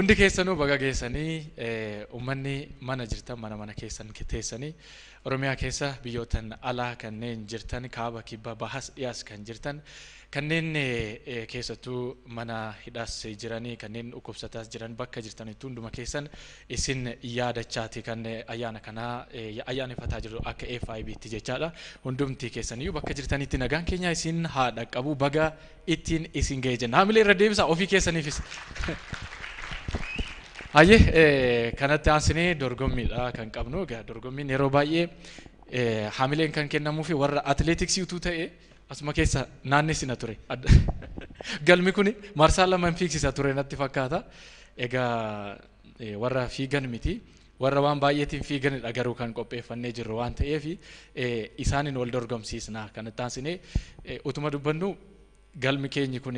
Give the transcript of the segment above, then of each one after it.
Hundi keessanuu baga geessanii uummanni mana jirtan mana mana keessan teessanii Oromiyaa keessa biyyootan alaa kanneen jirtan kaaba kibba bahas dhiyaas kan jirtan kanneen keessattuu mana hidhaas jiranii kanneen dhukkubsataas jiran bakka jirtanitti hunduma keessan isin yaadachaati kan ayyaana kanaa ayyaaneffataa jiru akka FIB'tti jechaadha. Hundumti keessaniyyuu bakka jirtanitti nagaan keenya isin haa dhaqqabu baga ittiin isin ga'e jenna. Haamilee irra deebisa ofii keessaniifis. Hayyee kanatti aansinee dorgommiidha kan qabnu. Egaa dorgommiin yeroo baay'ee haamileen kan kennamuufi warra atileetiksii utuu ta'e asuma keessa naannessina ture. Galmi kun marsaa lama hin fiigsisa ture natti fakkaata. Egaa warra fiigan miti. Warra waan baay'eetiin fiiganidha garuu kan qopheeffannee jirru waan ta'eef isaaniin wal dorgomsiisna. Kanatti aansinee utuma dubbannu galmi keenyi kun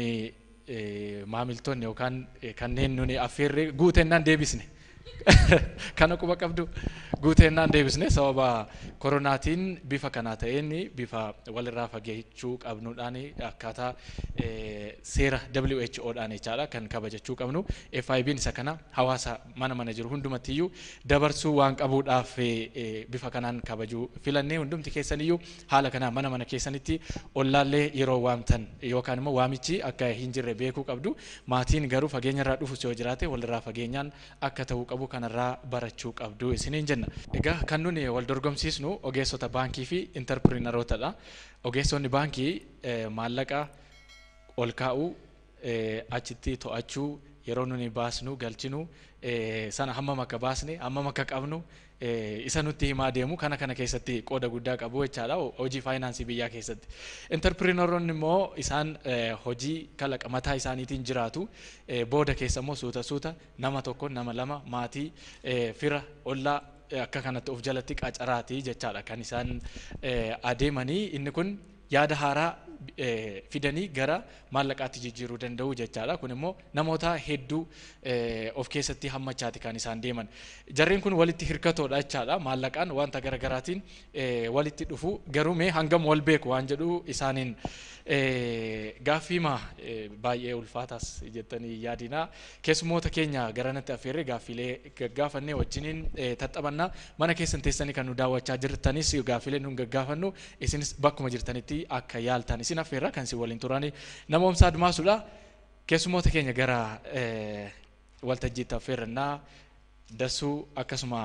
maamiltoonni yookaan kanneen nuni affeerree guuteennaan deebisne. Kana quba qabdu guuteennaan deebisne sababa koronaatiin bifa kanaa ta'een bifa walirraa fageechuu qabnuudhaan akkaataa seera WHOdhaan jechaadha kan kabajachuu qabnu. FIB'n isa kana hawaasa mana mana jiru hundumattiyyuu dabarsuu waan qabuudhaaf bifa kanaan kabajuu filannee hundumti keessaniyyuu haala kanaa mana mana keessanitti ollaallee yeroo waamtan yookaan immoo waamichi akka hin jirre beekuu qabdu. Maatiin garuu fageenyarraa dhufus yoo jiraate walirraa fageenyaan akka ta'uu qabu kanarraa barachuu qabdu isiniin jenna. Egaa kan nuni wal dorgomsiisnu ogeessota baankii fi intarpiriinarootadha. Ogeessonni baankii maallaqa ol kaa'uu, achitti to'achuu, yeroo nuni baasnu galchinu, sana hammam akka baasne, hammam akka qabnu isa nutti himaa deemu kana kana keessatti qooda guddaa qabu jechaadha hojii faayinaansii biyyaa keessatti. Intarpiriinaroonni immoo isaan hojii kalaqa mataa isaaniitiin jiraatu booda keessa immoo suuta suuta nama tokko nama lama maatii fira ollaa akka kanatti of jalatti qacaraati jechaadha kan isaan adeemanii. Inni kun yaada haaraa fidanii gara maallaqaatti jijjiiruu danda'u jechaadha. Kun immoo namoota hedduu of keessatti hammachaati kan isaan deeman. Jarreen kun walitti hirkatoodha jechaadha. Maallaqaan wanta garaagaraatiin walitti dhufu garuu mee hangam wal beeku waan jedhu isaaniin gaaffiima baay'ee ulfaataas jettanii yaadina. Keessummoota keenya garanatti affeerree gaaffiilee gaggaafannee wajjiniin tattaphannaa. Mana keessan teessanii kan nu daawwachaa jirtanis gaaffiilee nu gaggaafannu isinis bakkuma jirtanitti akka yaaltan isin affeerra kan isin waliin turani. Nama Oomsaa Admaasuudha. Keessummoota keenya gara waltajjiitti affeerrannaa. Dasuu akkasuma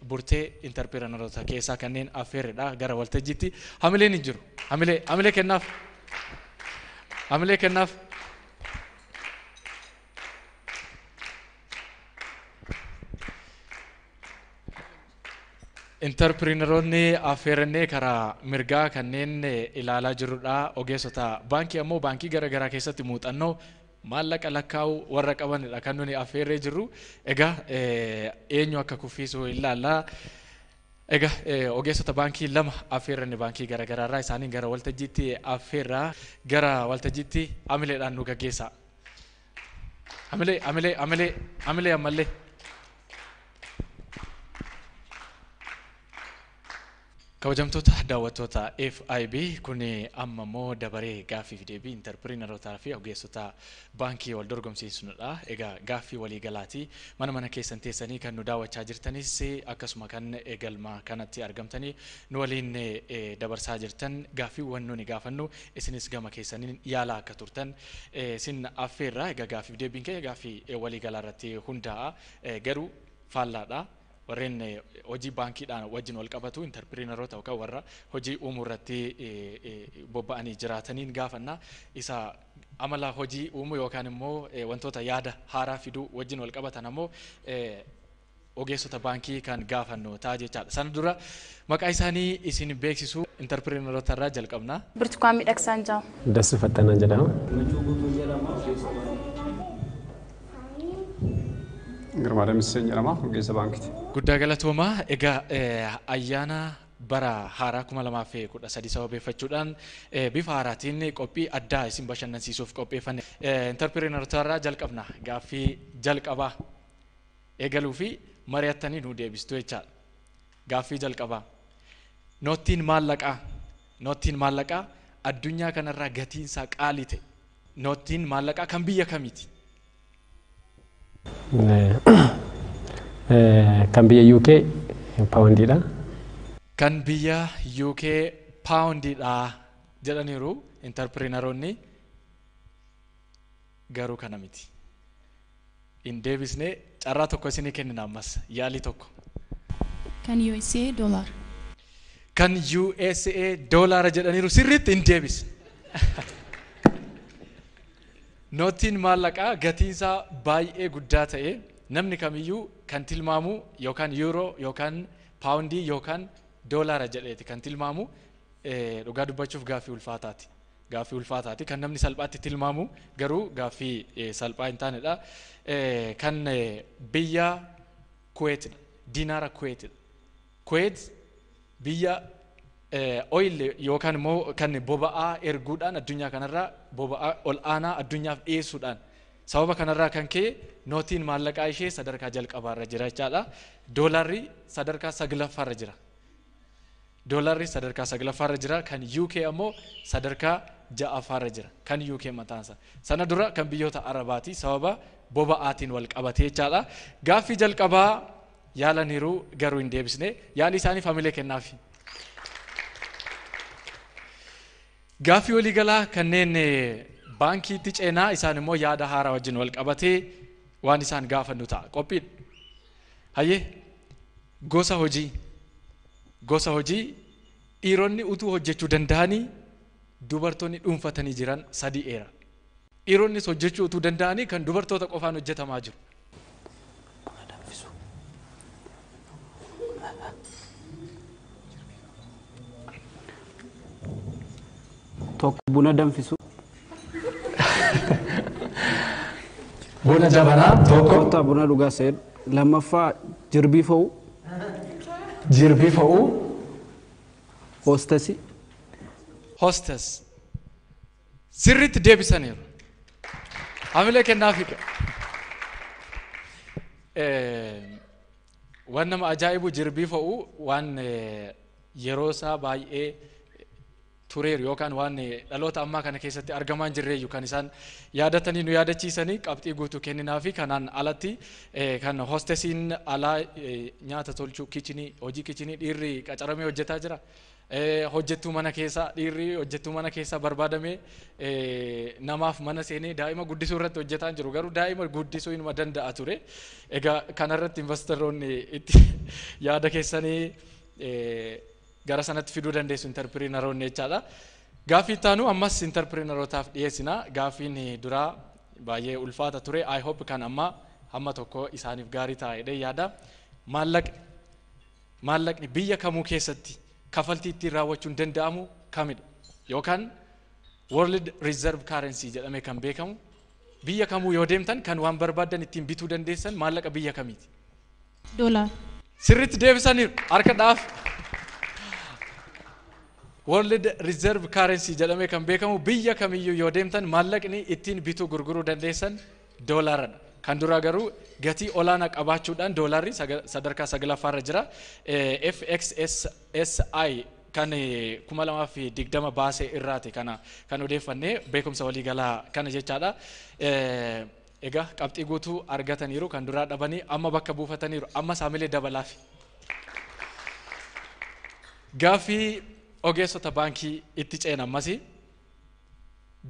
burtee intarpireenaroota keessaa kanneen affeerredha gara waltajjiitti. Hamileen hin jiru. Hamilee kennaaf. Hamilee kennaaf. Intarpiriinaroonni affeerannee karaa mirgaa kanneen ilaalaa jirrudha. Ogeessota baankii ammoo baankii garaagaraa keessatti muuxannoo maallaqa lakkaa'uu warra qabanidha kan nuni affeerree jirru. Egaa eenyu akka kuffisu ilaalla. Egaa ogeessota baankii lama affeerranne baankii garaagaraarraa isaaniin gara waltajjiitti affeerraa gara waltajjiitti hamileedhaan nu gaggeessa. Hamilee hamilee hamilee hamilee ammallee. Kabajamtoota daawwattoota FIB kun amma immoo dabaree gaaffii fi deebii intarpiriinarootaa fi ogeessota baankii wal dorgomsiisnudha. Egaa gaaffii waliigalaati. Mana mana keessan teessanii kan nu daawwachaa jirtanis akkasuma kan galma kanatti argamtanii nu waliin dabarsaa jirtan gaaffiiwwan nuni gaafannu isinis gama keessaniin yaalaa akka turtan isin affeerra. Egaa gaaffii fi deebiin keenya gaaffii waliigalaa irratti hundaa'a. Garuu faallaadha. Warreen hojii baankiidhaan wajjin wal qabatu intarpiriinaroota yookaan warra hojii uumuu irratti bobba'anii jiraataniin gaafanna. Isa amala hojii uumuu yookaan immoo wantoota yaada haaraa fiduu wajjin wal qabatan ammoo ogeessota baankii kan gaafannu ta'a jechaadha. Sana dura maqaa isaanii isin beeksisu intarpiriinaroota irraa jalqabna. Birtukaan Miidhagsaan jedhama. Dasuu Fattanaa jedhama. Girmaa Damisseen jedhama, ogeessa baankiiti. Guddaa galatoomaa. Egaa ayyaana bara haaraa 2013 sababeeffachuudhaan bifa haaraatiin qophii addaa isin bashannansiisuuf qopheeffanne. Intarpiriinaroota irraa jalqabna. Gaaffii jalqabaa eegaluu fi mari'attanii nu deebistu jechaadha. Gaaffii jalqabaa. Noottiin maallaqaa addunyaa kanarraa gatiinsaa qaalii ta'e. Noottiin maallaqaa kan biyya kamiiti? Kan biyya UK paawundiidha. Kan biyya UK paawundiidha jedhaniiru intarpirinaroonni, garuu kana miti. Hin deebisne. Carraa tokko isinii kennina, ammas yaalii tokko. Kan USA dollar. Kan USA doolaara jedhaniiru, sirriitti hin deebisne. Nootiin maallaqaa gatiinsaa baay'ee guddaa ta'e namni kamiyyuu kan tilmaamu yookaan yuuroo yookaan paawundii yookaan doolaara jedheeti kan tilmaamu. Dhugaa dubbachuuf gaaffii ulfaataati. Gaaffii ulfaataati kan namni salphaatti tilmaamu, garuu gaaffii salphaa hin taanedha. Kan biyya Kuweetidha. Dinaara Kuweetidha. Kuweet biyya oil yookaan immoo kan boba'aa erguudhaan addunyaa kanarraa boba'aa ol aanaa addunyaaf dhiyeessuudhaan, sababa kanarraa kan ka'e nootiin maallaqaa ishee sadarkaa jalqabaarra jira jechaadha. Doolaarri sadarkaa saglaffaarra jira. Doolaarri sadarkaa saglaffaarra jira. Kan UK ammoo sadarkaa ja'affaarra jira. Kan UK mataansa. Sana dura kan biyyoota Arabaati, sababa boba'aatiin wal qabatee jechaadha. Gaaffii jalqabaa yaalaniiru, garuu hin deebisne. Yaalii isaaniif hamilee kennaafi. Gaaffii waliigalaa kanneen baankiitti ceenaa, isaan immoo yaada haaraa wajjin wal qabatee waan isaan gaafannu ta'a. Qophiidha. Hayyee, gosa hojii dhiironni utuu hojjechuu danda'anii dubartoonni dhuunfatanii jiran sadii eera. Dhiironnis hojjechuu utuu danda'anii kan dubartoota qofaan hojjetamaa jiru. Buna danfisu. Tokko buna danfisu. Buna jabanaa tokko. Kottaa buna dhugaa seenu. Lammaffaa jirbii fo'u. Jirbii fo'uu. Hostess. Hostess. Sirriitti deebisaniiru. Hamilee kennaafi. Waan nama ajaa'ibu, jirbii fo'uu waan yeroo isaa baay'ee tureeru yookaan waan dhaloota ammaa kana keessatti argamaa hin jirreeyyu kan isaan yaadatanii nu yaadachiisanii qabxii guutuu kenninaa fi kanaan alatti kan hostessiin alaa nyaata tolchuu, kitchen, hojii kitchen dhiirri qacaramee hojjetaa jira. Hojjettuu mana keessaa, dhiirri hojjettuu mana keessaa barbaadamee namaaf mana seenee daa'ima guddisuu irratti hojjetaa hin jiru, garuu daa'ima guddisuu inuma danda'a ture. Egaa kanarratti investoroonni itti yaada keessanii gara sanatti fiduu dandeessu, intarpiriinaroonni jechaadha. Gaaffii itti aanu ammas intarpiriinarootaaf dhiyeessina. Gaaffiin duraa baay'ee ulfaata ture. I hope kan amma hamma tokko isaaniif gaarii ta'a jedhee yaada. Maallaqni biyya kamuu keessatti kafaltii ittiin raawwachuun danda'amu kamidha? Yookaan World Reserve Currency jedhamee kan beekamu, biyya kamuu yoo deemtan kan waan barbaaddan ittiin bituu dandeessan maallaqa biyya kamiiti? Dollar. Sirriitti deebisaniiru. Harka dhaaf. World Reserve Currency jedhamee kan beekamu, biyya kamiyyuu yoo deemtan maallaqni ittiin bituu gurguruu dandeessan doolaaradha. Kan duraa garuu gatii olaanaa qabaachuudhaan doolaarri sadarkaa saglaffaarra jira. FXSSI kan 2020 baasee irraati kana kan odeeffannee beekumsa waliigalaa kana jechaadha. Egaa qabxii guutuu argataniiru, kan duraa dhabanii amma bakka buufataniiru, amma saamilee dabalaafi. Gaaffii ogeessota baankii itti ceena ammasii.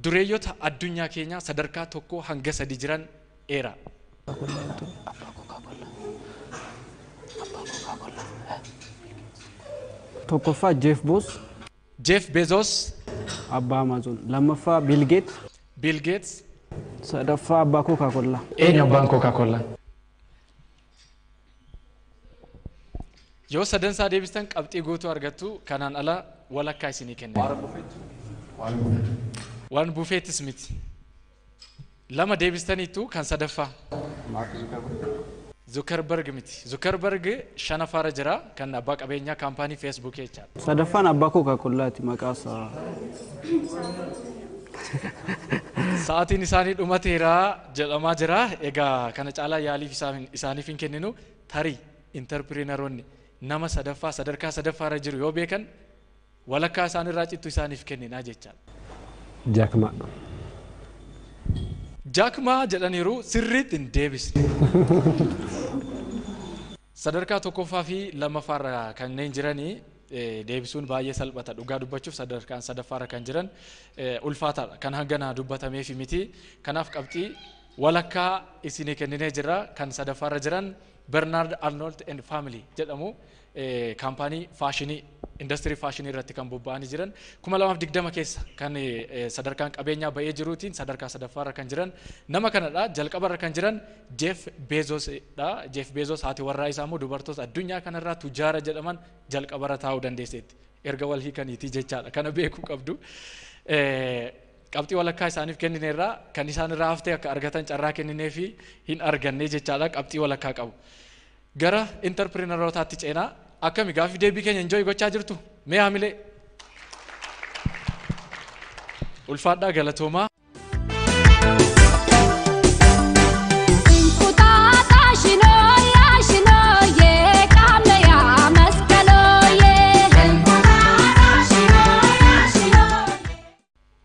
Dureeyyota addunyaa keenyaa sadarkaa tokko hanga sadi jiran eera. Abbaa Coca-Cola. Abbaa Coca-Cola. Tokkoffaa Jeff Bezos. Jeff Bezos. Abbaa Amazon. Lammaffaa Bill Gates. Bill Gates. Sadaffaa abbaa Coca-Cola. Eenyu abbaan Coca-Cola? Yoo sadansaa deebistan qabxii guutuu argattu, kanaan ala walakkaa isinii kenna. Waan Buffettis miti. Lama deebistaniitu, kan sadaffaa. Zuckerberg miti. Zuckerberg shanaffaarra jira, kan abbaa qabeenyaa kaampaanii Facebook jechaadha. Sadaffaan abbaa Coca-Colaati maqaa isaa. Sa'aatiin isaanii dhumateera jedhamaa jira. Egaa kana caalaa yaaliif isaaniif hin kenninu. Tarii intarpiriinaroonni nama sadaffaa sadarkaa sadaffaarra jiru yoo beekan walakkaa isaanirraa cittu isaaniif kenninaa jechaadha. Jack Ma. Jack Ma jedhaniiru, sirriitti hin deebisne. Sadarkaa tokkoffaa fi lammaffaarra kanneen jiranii deebisuun baay'ee salphata. Dhugaa dubbachuuf sadarkaan sadaffaarra kan jiran ulfaataadha. Kan hangana dubbatameef miti. Kanaaf qabxii walakkaa isinii kenninee jira. Kan sadaffaarra jiran Bernard Arnault and Family jedhamu, kaampaanii faashinii, industirii faashinii irratti kan bobba'anii jiran, 2020 keessa kan sadarkaan qabeenyaa ba'ee jiruutiin sadarkaa sadaffaarra kan jiran nama kanadha. Jalqabarra kan jiran Jeff Bezos dha. Jeff Bezos haati warraa isaa immoo dubartoota addunyaa kanarraa tujaara jedhaman jalqabarra taa'uu dandeesseetti. Erga wal hiikaniitii jechaadha. Kana beekuu qabdu. Qabxii walakkaa isaaniif kennineerraa, kan isaan irraa haftee akka argatan carraa kenninee fi hin arganne jechaadha. Qabxii walakkaa qabu. Gara intarpiriinarootaatti ceenaa. Akkami, gaaffii deebii keenya enjoy gochaa jirtu? Mee haamilee. Ulfaadhaa, galatoomaa.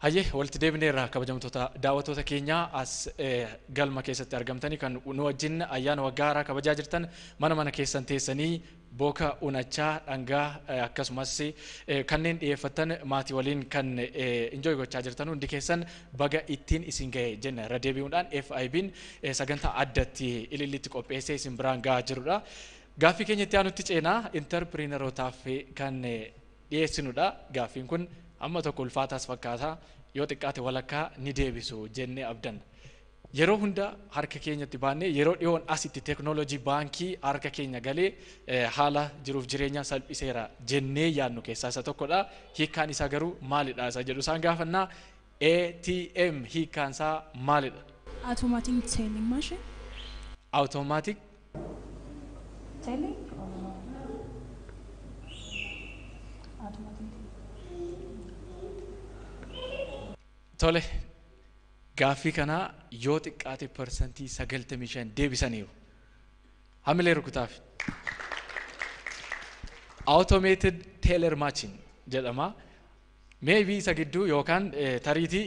Hayyee, walitti deebineerra. Kabajamtoota daawwattoota keenyaa as galma keessatti argamtanii kan nu wajjin ayyaana waggaa haaraa kabajaa jirtan, mana mana keessan teessanii booka unachaa, dhangaa akkasumas kanneen dhiyeeffattan maatii waliin kan enjoy gochaa jirtan hundi keessan baga ittiin isin ga'e jenna. Irra deebi'uudhaan FIB'n sagantaa addatti ilillitti qopheessee isin biraan gahaa jirudha. Gaaffii keenya itti aanutti ceenaa, intarpiriinerootaaf kan dhiyeessinudha. Gaaffiin kun amma tokko ulfaataas fakkaata, yoo xiqqaate walakkaa ni deebisu jennee abdanna. Yeroo hunda harka keenyatti baannee, yeroo dhiyoon asitti teeknooloojii baankii harka keenya galee haala jiruuf jireenya salphiseera jennee yaadnu keessaa isa tokkodha. Hiikkaan isaa garuu maalidha isa jedhu isaan gaafannaa. ATM hiikkaan isaa maalidha? Automatic telling machine. Automatic Telling? Automatic. Tole, gaaffii kanaa yoo xiqqaate 95% deebisaniiru. Hamilee rukutaaf. Automated teller machine jedhama. Maybe isa gidduu yookaan tariitii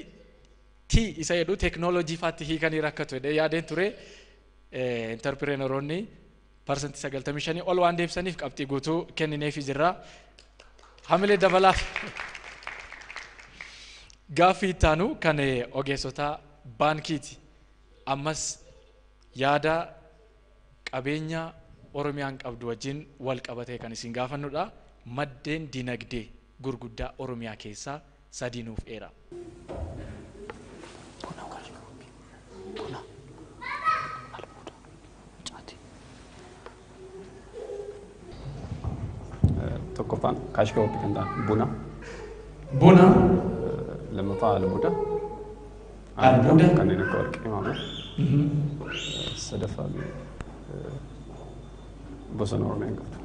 T isa jedhu teeknooloojii faatti hiikanii rakkatu jedhee yaadeen ture. Interpireeneroonni 95% ol waan deebisaniif qabxii guutuu kennineefii jirra. Hamilee dabalaaf. Gaaffii itti aanu kan ogeessota baankiiti. Ammas yaada qabeenya Oromiyaan qabdu wajjin wal qabatee kan isin gaafannudha. Maddeen dinagdee gurguddaa Oromiyaa keessaa sadii nuuf eera. Buna. Albuuda. Caatii. Tokkoffaan cash crop kan ta'an buna. Buna. Lammaffaa albuuda. Albuuda. Kanneen akka warqee maamila. Sadaffaan bosona Oromiyaan qabdu.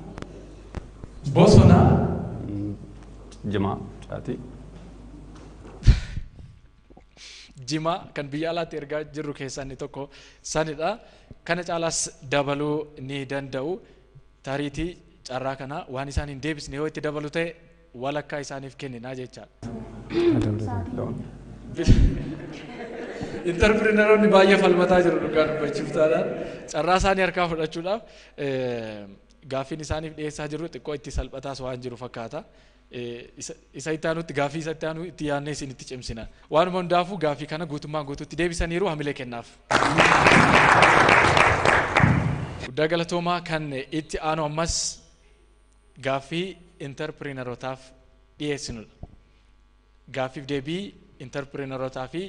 Bosona. Jimaa, caatii. Jimaa kan biyya alaatti ergaa jirru keessaa inni tokko sanidha. Kana caalaas dabaluu ni danda'u. Tariitii carraa kana waan isaan hin deebisne yoo itti dabalu ta'e walakkaa isaaniif kenninaa jechaadha. Loon. Intarpiriinaroonni baay'ee falmataa jiru dhugaa dubbachuuf taanaan. Carraa isaanii harkaa fudhachuudhaaf gaaffiin isaaniif dhiyeessaa jiru xiqqoo itti salphataas waan jiru fakkaata. Isa itti aanutti, gaaffii isa itti aanu itti yaadnee isin itti cimsina. Waanuma hundaafuu gaaffii kana guutummaan guutuutti deebisaniiru, hamilee kennaaf. Guddaa galatoomaa. Kan itti aanu ammas gaaffii intarpiriinarotaaf dhiyeessinudha. Gaaffiif deebii intarpiriinarotaa fi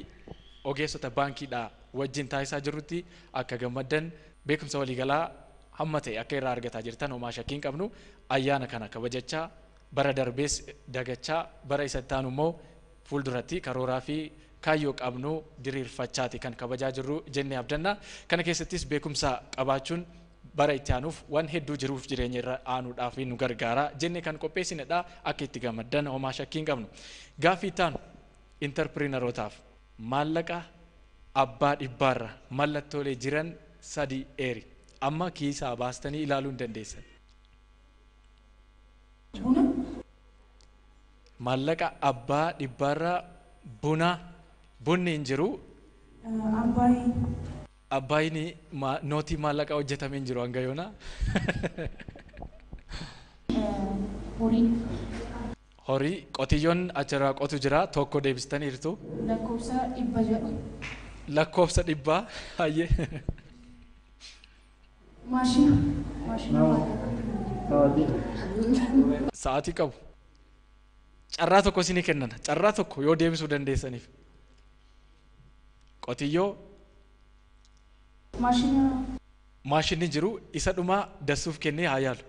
ogeessota baankiidhaa wajjin taasisaa jirrutti akka gammaddan, beekumsa waliigalaa hamma ta'e akka irraa argataa jirtan homaa shakkii hin qabnu. Ayyaana kana kabajachaa, bara darbees dagachaa, bara isa itti aanu immoo fuulduratti karooraa fi kaayyoo qabnu diriirfachaati kan kabajaa jirru jennee abdanna. Kana keessattis beekumsa qabaachuun bara itti aanuuf waan hedduu jiruuf jireenya irra aanuudhaaf nu gargaara jennee kan qopheessinedha. Akka itti gammaddan homaa shakkii hin qabnu. Gaaffii itti aanu intarpiriinarotaaf: maallaqa abbaa dhibbaarra mallattoolee jiran sadi eeri. Amma kiisaa baastanii ilaaluu hin dandeessan. Buna. Maallaqa abbaa dhibbaarra buna, bunni hin jiru. Abbaay. Abbaayin nootii maallaqaa hojjetamee hin jiru hanga yoona. Horii. Horii qotiyyoon achirraa qotu jira, tokko deebistaniirtu. Lakkoofsa 100 jedhu. Lakkoofsa 100 hayyee. Maashina. Maashina. Sa'aatii qabu. Carraa tokko isinii kennan. Carraa tokko yoo deebisuu dandeessaniif. Qotiyyoo. Maashina. Maashinni jiru isa dhumaa dassuuf kennee haa yaalu.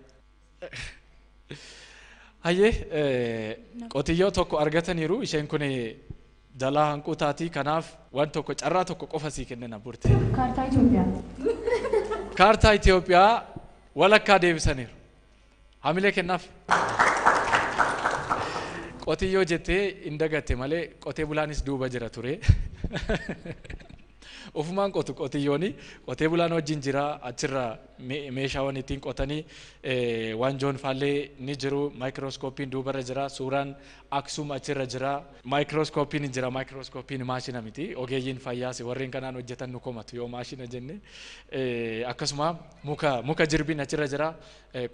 Hayyee qotiyyoo tokko argataniiru, isheen kun jalaa hanquu taatii, kanaaf waan tokko carraa tokko qofa sii kennina burte. Kaartaa Itoophiyaa. Kaartaa Itoophiyaa walakkaa deebisaniiru. Hamilee kennaaf. Qotiyyoo jettee hin dagatte malee qotee bulaanis duuba jira ture. Ofumaan qotu qotiyyooni, qotee bulaan wajjin jira, achirra meeshaawwan ittiin qotanii waanjoon faallee ni jiru, maayikirooskooppiin duubarra jira, suuraan Aksum achirra jira, maayikirooskooppiin hin jira, maayikirooskooppiin maashina miti, ogeeyyiin fayyaas warreen kanaan hojjetan nu komatu yoo maashina jenne, akkasuma muka jirbiin achirra jira,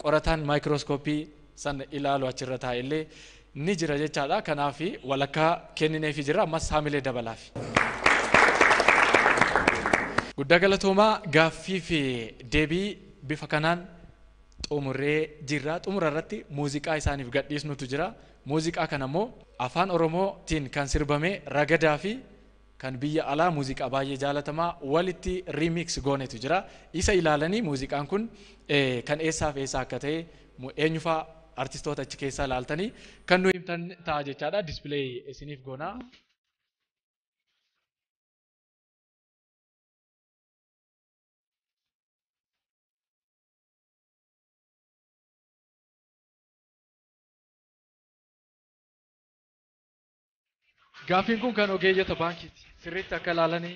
qorataan maayikirooskooppii san ilaalu achirra taa'e illee ni jira jechaadha. Kanaaf walakkaa kennineefi jira, ammas haamilee dabalaafi. Guddaa galatoomaa, gaaffii fi deebii bifa kanaan xumurree jirra. Xumura irratti muuziqaa isaaniif gadhiisnutu jira. Muuziqaa kana immoo afaan Oromootiin kan sirbame ragadaa fi kan biyya alaa muuziqaa baay'ee jaalatamaa walitti remix goonetu jira. Isa ilaalanii muuziqaan kun kan eessaaf eessaa akka ta'e eenyufaa artistoota achi keessaa ilaaltanii kan nu himtan ta'a jechaadha. Dispileey isiniif goonaa. Gaaffiin kun kan ogeeyyota baankiiti. Sirriitti akka ilaalanii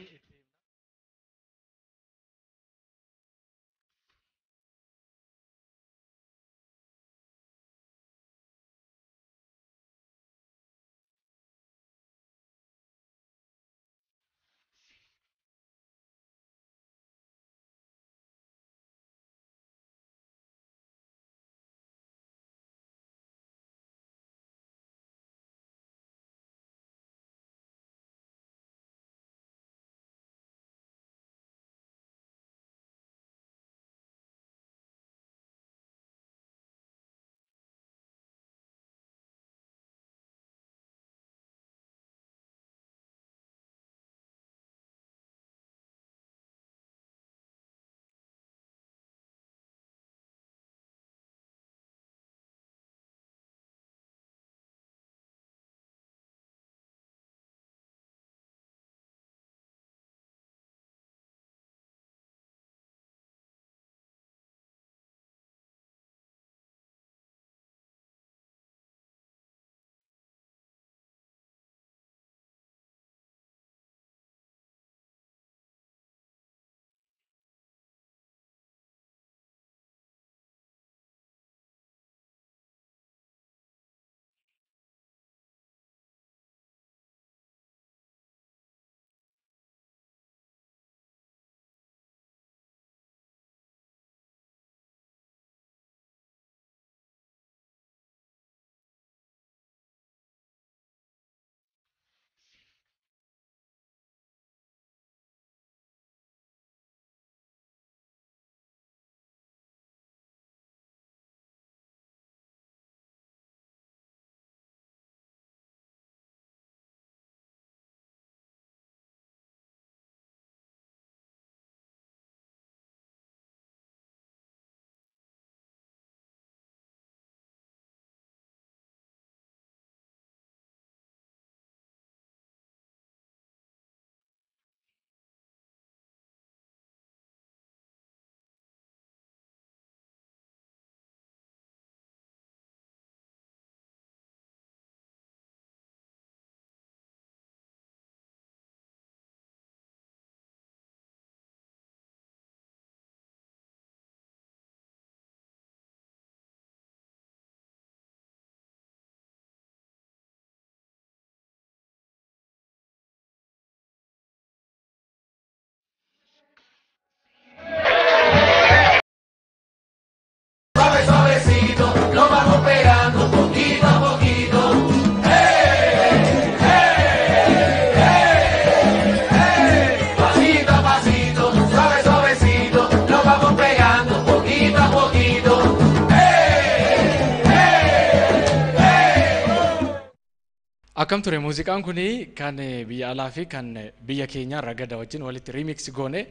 Akkam ture muuziqaan kuni kan biyya alaa fi kan biyya keenyaa ragada wajjin walitti remix goone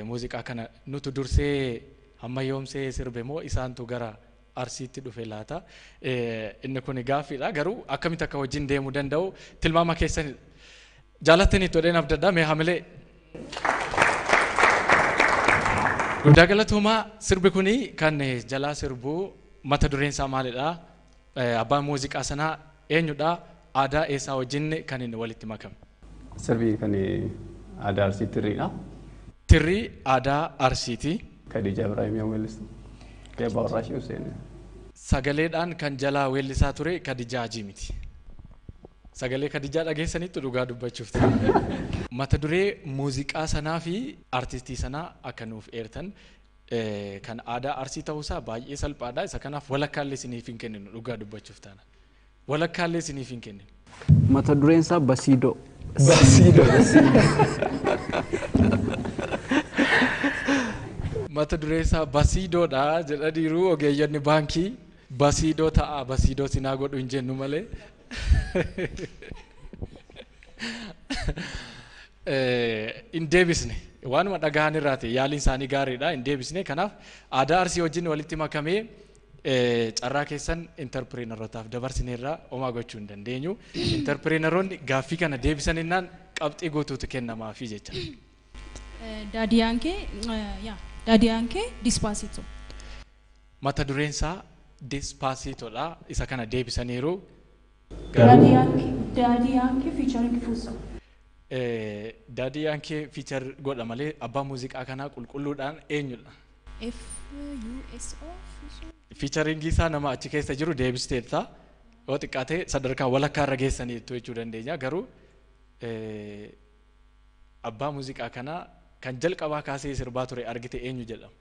muuziqaa kana nutu dursee ammayyoomsee sirbe moo isaantu gara Arsiitti dhufe laata? Inni kun gaaffiidha. Garuu akkamitti akka wajjin deemuu danda'u tilmaama keessan jaalattanii todheen abdaddaa mee hamilee. Guddaa galatoomaa. Sirbi kuni kan jalaa sirbuu mata dureen isaa maalidha? Abbaan muuziqaa sanaa eenyudha? Aadaa eessaa wajjin kan inni walitti makame? Sirbi kan aadaa Arsii Tirriidha. Tirrii aadaa Arsiiti. Khadija Ibrahim yoo weellistu. Abbaa warraa ishee Hussein. Sagaleedhaan kan jalaa weellisaa ture Khadijaa Hajii miti. Sagalee Khadijaa dhageessanitti dhugaa dubbachuuf. Mata duree muuziqaa sanaa fi artistii sanaa akka nuuf eertan kan aadaa Arsii ta'uusaa baay'ee salphaadha. Isa kanaaf walakkaallee isiniif hin kenninu dhugaa dubbachuuf taana. Walakkaallee isiniif hin kenninu. Mata dureen isaa Basiidoo. Basiidoo. Mata dureen isaa Basiidoodha jedhaniiru ogeeyyonni baankii. Basiidoo ta'a, basiidoo sinaa godhu hin jennu malee. Hin deebisne waanuma dhagahan irraati yaaliin isaanii gaariidha hin deebisne. Kanaaf aadaa Arsii wajjin walitti makamee carraa keessan intarpireenarotaaf dabarsineerraa homaa gochuu hin dandeenyu. Intarpireenaroonni gaaffii kana deebisaninnaan qabxii guutuutu kennamaafi jecha. Daddy Yankee, yaa Daddy Yankee Despacito. Mata dureen isaa Despacitoodha. Isa kana deebisaniiru. Daddy Yankee, Daddy Yankee featuring Fuso. Daddy Yankee feature godha malee abbaa muuziqaa kanaa qulqulluudhaan eenyudha? F U S O Fuso. Featuringii isaa nama achi keessa jiru deebisteetta. Yoo xiqqaate sadarkaa walakkaa irra geessaniitu jechuu dandeenya. Garuu abbaa muuziqaa kanaa kan jalqabaa kaasee sirbaa ture argite eenyu jedhama?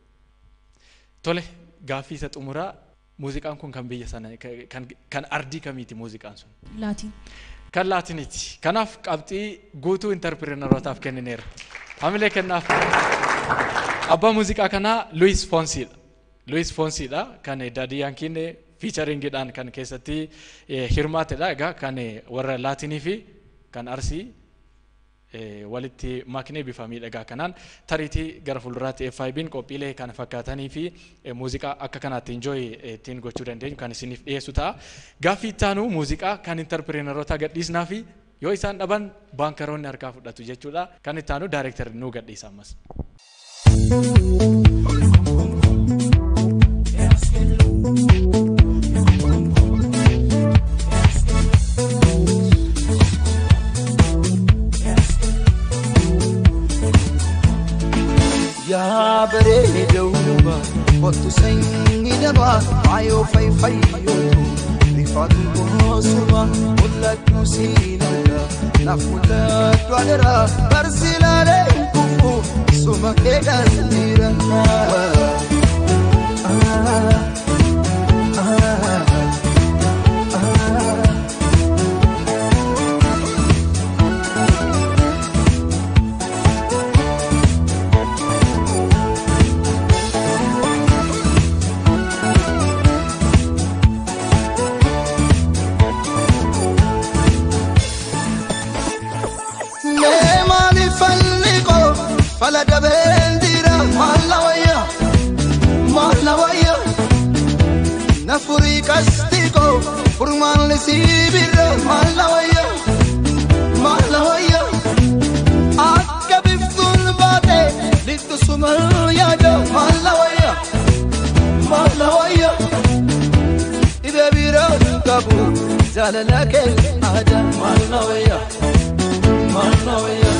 Tole, gaaffii isa xumuraa, muuziqaan kun kan biyya sana kan ardii kamiiti muuziqaan sun? Laatiin. Kan Laatiniiti. Kanaaf qabxii guutuu intarpireenarotaaf kennineera. Hamilee kennaaf. Abbaa muuziqaa kanaa Luis Fonsiidha. Luis Fonsiidha kan Daddy Yankiin featuringiidhaan kan keessatti hirmaatedha. Egaa kan warra Laatinii fi kan Arsii walitti maknee bifa miidhagaa kanaan tariitii gara fuulduraatti FIB'n qophiilee kana fakkaatanii fi muuziqaa akka kanaatti enjoy ittiin gochuu dandeenyu kan isiniif dhiyeessu ta'a. Gaaffii itti aanu muuziqaa kan intarpireenaroota gadhiisnaa fi yoo isaan dhaban baankaroonni harkaa fudhatu jechuudha. Kan itti aanu daayireektarri nuu gadhiisa ammas. Yaa bareedawwa kottu sanyii dabaa faayoo fayyootu rifaatu goosuma mul'adhu siin argaa naaf mul'adhu adaraa barsiilaalee hin kufu suma keedhaan jira. Fala dabendira malawaya malawaya nafuri kastiko furman sibira malawaya malawaya akabiftul bate litu sumal yada malawaya malawaya ibabira kabu jalalake ada malawaya malawaya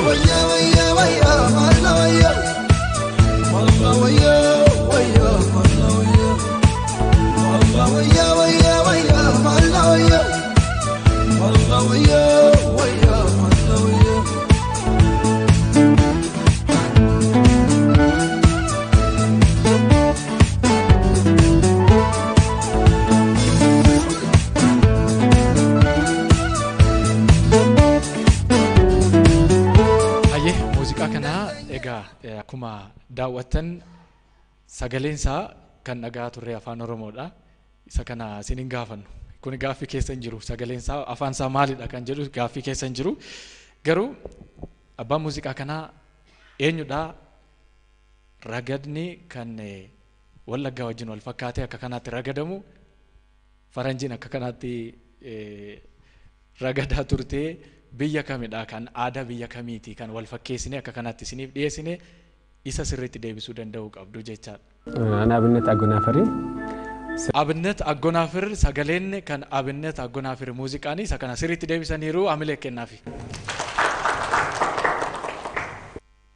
waya waya waya waya waya waya waya waya waya waya waya waya waya. Muuziqaa kana egaa akkuma daawwattan sagaleen isaa kan dhagaa turre afaan Oromoodha. Isa kana isin hin gaafannu. Kun gaaffii keessa hin jiru. Sagaleen isaa afaan isaa maalidha kan jedhu gaaffii keessa hin jiru. Garuu abbaan muuziqaa kanaa eenyudha? Ragadni kan Wallaggaa wajjin wal fakkaatee akka kanaatti ragadamu, faranjiin akka kanaatti ragadaa turtee biyya kamidha, kan aadaa biyya kamiiti kan wal fakkeessine akka kanaatti isiniif dhiyeessine, isa sirriitti deebisuu danda'uu qabdu jechaadha. Ana Abinnet Agonaafarii. Abinnet Agonaafir, sagaleen kan Abinnet Agonaafir, muuziqaan isa kana sirriitti deebisaniiru, hamilee kennaafi.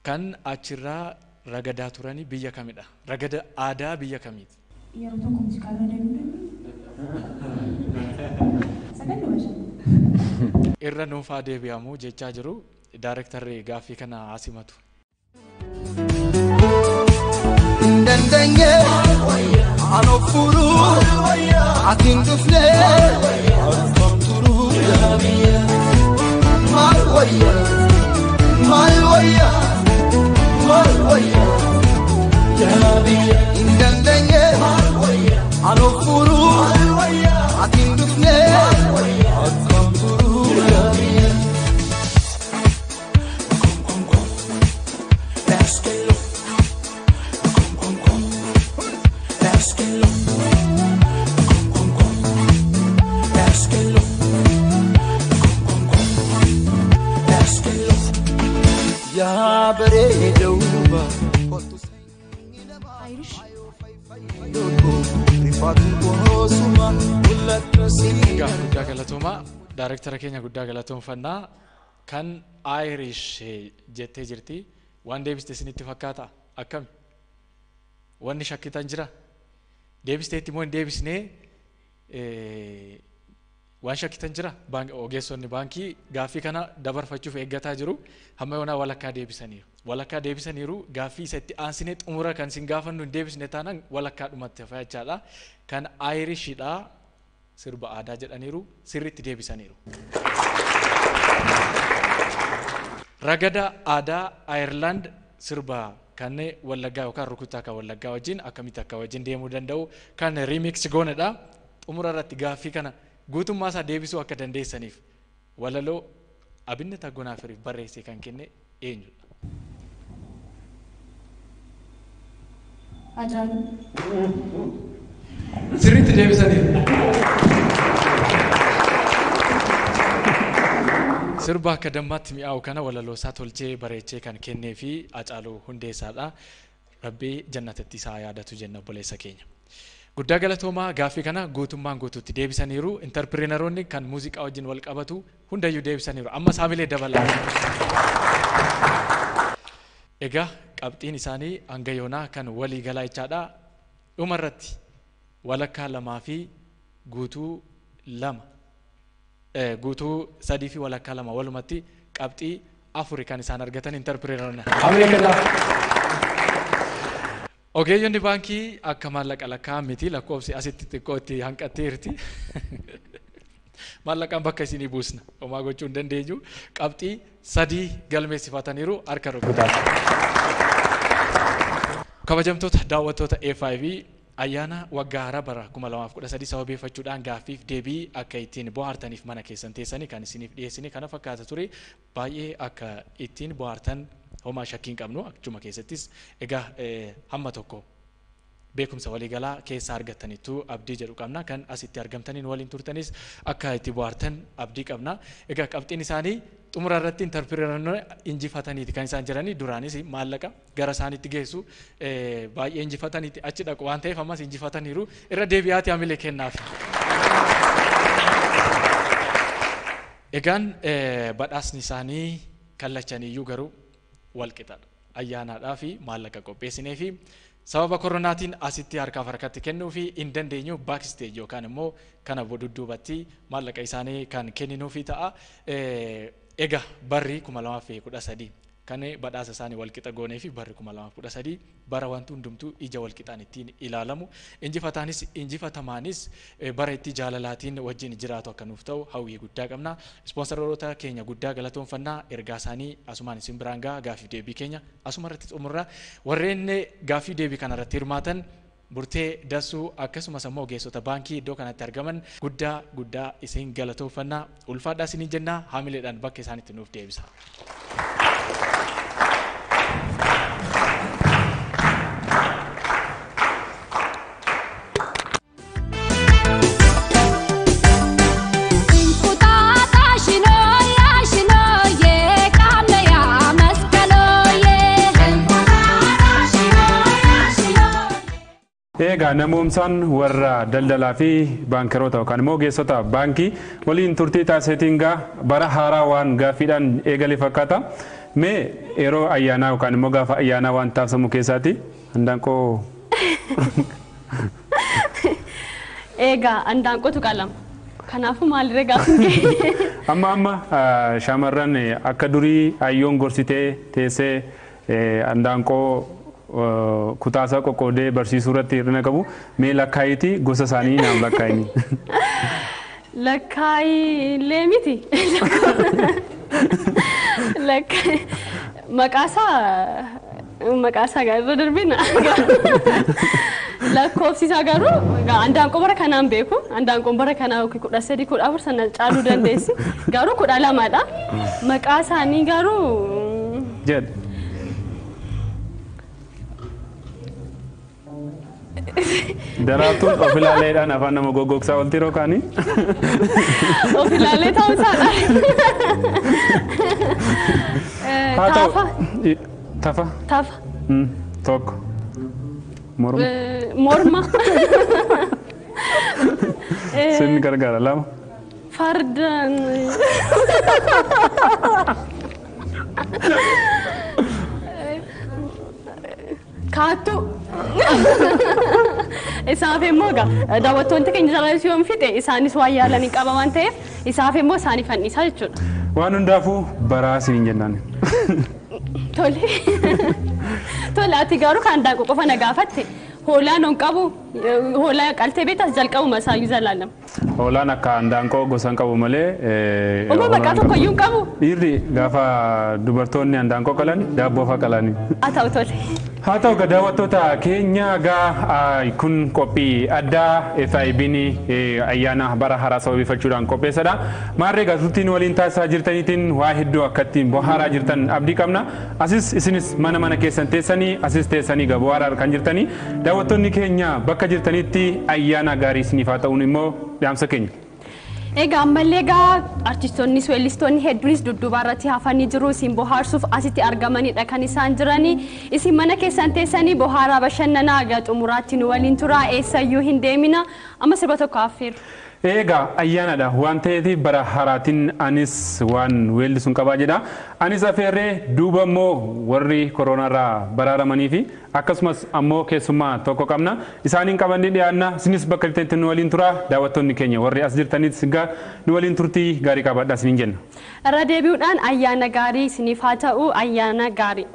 Kan achirraa ragadaa turanii biyya kamidha? Ragada aadaa biyya kamiiti? Yeroo tokko muuziqaa irra deemuu dandeenya? Sagal shan. Irra nuufaa deebi'amuu jechaa jiru. Daarektarri gaaffii kana hasimatu. Hin dandeenye an of furuu, ati hin dhufne akkam turuu? Maal wayya, maal wayya, maal wayya yaa biyya? Hin dandeenye an of furuu, ati hin dhufne akkam turuu yaa biyya? Yaa bareedawuba kottu. Irish. Rifaatu goosuma mul'atu si. Egaa guddaa galatoomaa, daarektara keenya guddaa galatoomfannaa. Kan Irish jettee jirti. Waan deebiste isinitti fakkaata? Akkami? Wanni shakkitan jira? Deebisteetti immoo hin deebisnee waan shakkitan jira? Ogeessonni baankii gaaffii kana dabarfachuuf eeggataa jiru. Hamma yoonaa walakkaa deebisaniiru. Walakkaa deebisaniiru. Gaaffii isa itti aansinee xumura kan isin gaafannu hin deebisne taanaan walakkaa dhumatti hafa jechaadha. Kan Irishidha, sirba aadaa jedhaniiru, sirriitti deebisaniiru. Ragada aadaa Ayirlaand sirba kan Wallaggaa yookaan rukuttaa kan Wallaggaa wajjin akkamitti akka wajjin deemuu danda'u kan remix goonedha. Xumura irratti gaaffii kana guutummaa isaa deebisuu akka dandeessaniif, walaloo Abinnet Agonaafiriif barreessee kan kenne eenyudha? Haacaaluu. Sirriitti deebisaniiru. Sirba akka dammaatti mi'aawu kana walaloo isaa tolchee bareechee kan kennee fi Hacaaluu Hundeessaadha. Rabbii jannatatti isaa yaadatu jenna obboleessa keenya. Guddaa galatoomaa, gaaffii kana guutummaan guutuutti deebisaniiru. Intarpireenaroonni kan muuziqaa wajjin wal qabatu hundayyuu deebisaniiru. Amma saamilee dabalaa. Egaa qabxiin isaanii hanga yoonaa kan walii galaa jechaadha. Dhumarratti walakkaa lamaa fi guutuu lama, guutuu sadii fi walakkaa lama, walumatti qabxii afuri kan isaan argatan intarpireenaroonni. Ogeeyyonni baankii akka maallaqa lakkaa'an miti, lakkoofsi asitti xiqqoo itti hanqatteerti. Maallaqaan bakka isinii buusna, homaa gochuu hin dandeenyu. Qabxii 3 galmeessifataniiru, harka rukutaa. Kabajamtoota daawwattoota A5, ayyaana waggaa haaraa bara 2013 sababeeffachuudhaan gaaffiif deebii akka ittiin bohaartaniif mana keessan teessanii kan isiniif dhiyeessine kana fakkaata ture. Baay'ee akka ittiin bohaartan homaa shakkii hin qabnu. Achuma keessattis egaa hamma tokko beekumsa waliigalaa keessaa argattanitu abdii jedhu qabna. Kan asitti argamtaniin waliin turtanis akka itti bohaartan abdii qabna. Egaa qabxiin isaanii xumura irratti intarpireenaroonni injifataniiti kan isaan jiranii. Duraanis maallaqa gara isaaniitti geessu baay'ee injifataniiti achi dhaqu waan ta'eef ammas injifataniiru. Irra deebi'aati hamilee kennaaf. Egaan badhaasni isaanii kallachaniiyyuu garuu wal qixadha. Ayyaanaadhaa fi maallaqa qopheessinee fi sababa koronaatiin asitti harkaaf harkatti kennuu fi hin dandeenyu, backstage yookaan immoo kana dudduubatti maallaqa isaanii kan kenninuufi ta'a. Egaa barri 2013 kan badhaasa isaanii walqixa goonee fi barri 2013 bara wanti hundumtuu ija walqixaan ittiin ilaalamu, injifataanis injifatamaanis bara itti jaalalaatiin wajjin jiraatu akka nuuf ta'u hawwii guddaa qabna. Ispoonsaroota keenya guddaa galatoonfannaa, ergaa isaanii asumaan isin biraan gaha. Gaaffii deebii keenya asuma irratti xumurra. Warreen gaaffii deebii kana irratti hirmaatan Burtee Dasuu akkasumas ammoo ogeessota baankii iddoo kanatti argaman guddaa guddaa isin galatoofannaa ulfaadhaa isiniin jennaa haamileedhaan bakka isaanitti nuuf deebisa. Egaa namoomsaan warra daldalaa fi baankeroota yookaan immoo ogeessota baankii waliin turtii taasiseetiin gaa bara haaraa waan gaaffiidhaan eegale fakkaata. Mee yeroo ayyaanaa yookaan immoo gaafa ayyaanaa waan taasifamu keessaati handaanqoo. Egaa handaanqootu qalama. Kanaafuu maalirra gaafin kee? Amma shamarran akka durii hayyoon gorsitee teessee handaanqoo kutaasaa qoqqoodee barsiisuu irratti hir'ina qabu. Mee lakkaayitii gosa isaanii naaf lakkaayini. Lakkaayilee miti. Maqaasaa irra darbina. Lakkoofsi isaa garuu handaanqoo bara kanaan beeku. Handaanqoon bara kanaa 13 14 sana caaluu dandeessi. Garuu 12dha. Maqaa isaanii garuu. Jedhe. Daraartuun of ilaaleedhaan afaan nama goggogsaa olti yeroo kaanii. Of ilaalee ta'uu isaadha. Tafa. Tafa. Tafa. Tokko. Morma. Morma. Sirni gargaara lama. Farda. Kaattuu. Isaaf immoo egaa daawwattoonni keenya jaalatu yoo fixe isaanis waan yaalanii qaba waan ta'eef isaaf immoo isaaniif anniisaa jechuudha. Waan hundaafuu baraa isiniin jennaan. Tole. Tole ati garuu kan handaanqoo qofa na gaafatte hoolaan on qabu hoolaa qaltee beektas jalqabuma isaayyuu zalaalam. Hoolaan akka handaanqoo gosa hin qabu malee. Obbo maqaa tokkoyyuu hin qabu. Dhiirri gaafa dubartoonni handaanqoo qalan daabboo fa'a qalani. Haa ta'u tole. Haa ta'u egaa daawwattoota keenya egaa kun qophii addaa FIB'n ayyaana bara haaraa sababeeffachuudhaan qopheessadha. Maarree egaa turtiin waliin taasisaa jirtaniitiin waa hedduu akka ittiin bohaaraa jirtan abdii qabna. Asis isinis mana mana keessan teessanii asis teessanii egaa bohaaraa kan jirtanii daawwattoonni keenya bakka jirtanitti ayyaana gaarii isiniif haa ta'uun immoo dhaamsa keenya. Egaa ammallee egaa artistoonnis weellistoonni hedduunis dudduuba irratti hafanii jiru. Isin bohaarsuuf asitti argamanidha kan isaan jiranii. Isin mana keessan teessanii bohaaraa bashannanaa egaa xumuraatti nu waliin turaa eessayyuu hin deemina. Amma sirba tokko affeeru. Egaa ayyaanadha waan ta'eef bara haaraatiin anis waan weellisuun qabaa jedha. Anis affeerree duuba immoo warri koronaarraa baraaramanii fi akkasumas ammoo keessummaa tokko qabna. Isaaniin qabannee dhiyaanna. Isinis bakka jirtanitti nu waliin turaa. Daawwattoonni keenya warri as jirtanis egaa nu waliin turtii gaarii qabaadhaa isiniin jenna. Irra deebi'uudhaan ayyaana gaarii isiniif haa ta'u ayyaana gaarii.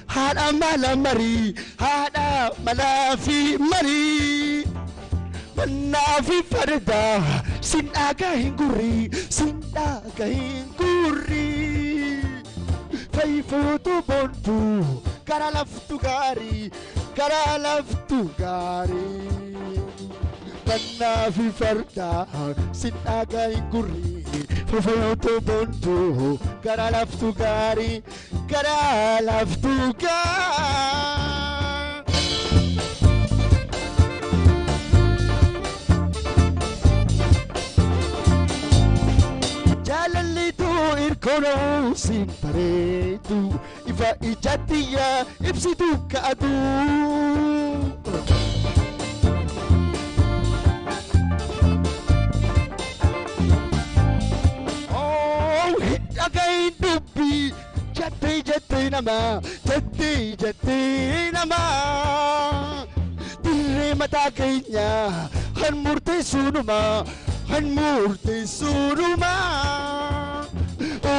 Haadha mala marii, haadha malaa fi marii. Mannaa fi farda, sin dhagaa hin gurri, sin dhagaa hin gurri. Fayyifuutu boontuu, gara laftu gaarii, gara laftu gaarii. Mannaa fi farda, sin dhagaa hin gurri. Fayyifuutu boontuu, gara laftu gaarii. Gara laftu gaarii. Jaalallitu irkoonoo siin bareedu ifa ijattiya ibsitu ka'atu. Dhagahin dubbii jettee jettee namaa jettee jettee namaa. Mataa keenya kan murteessuunuma kan murteessuunuma.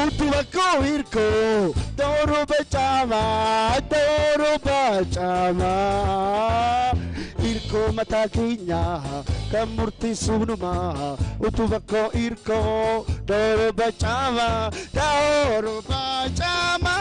Utuba koo hirkoo torba caamaa torba caamaa. Hirkoo mataa keenya kan murteessuunuma utuba koo hirkoo torba caamaa torba caamaa.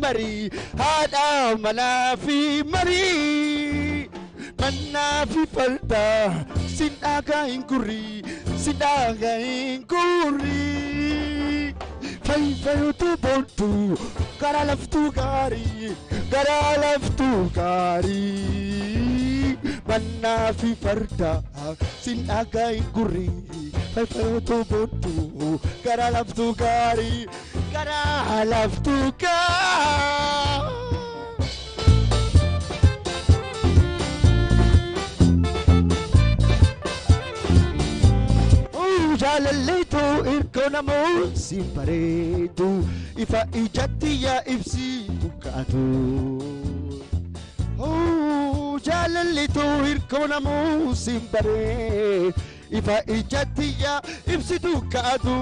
Mari haadha manaa fi marii mannaa fi farda sin dhagaa hin gurri sin dhagaa hin gurri fayyutu boontu gara laftuu gaarii gara laftuu gaarii mannaa fi farda sin dhagaa hin gurri fayyutu boontu gara laftuu gaarii. Gara laftuu gaarii. Jaalalleetu hirkoo namuu siin bareedu ifa ijatti yaa ibsitu kaatu. Jaalalleetu hirkoo namuu siin bareedu ifa ijatti yaa ibsitu kaatu.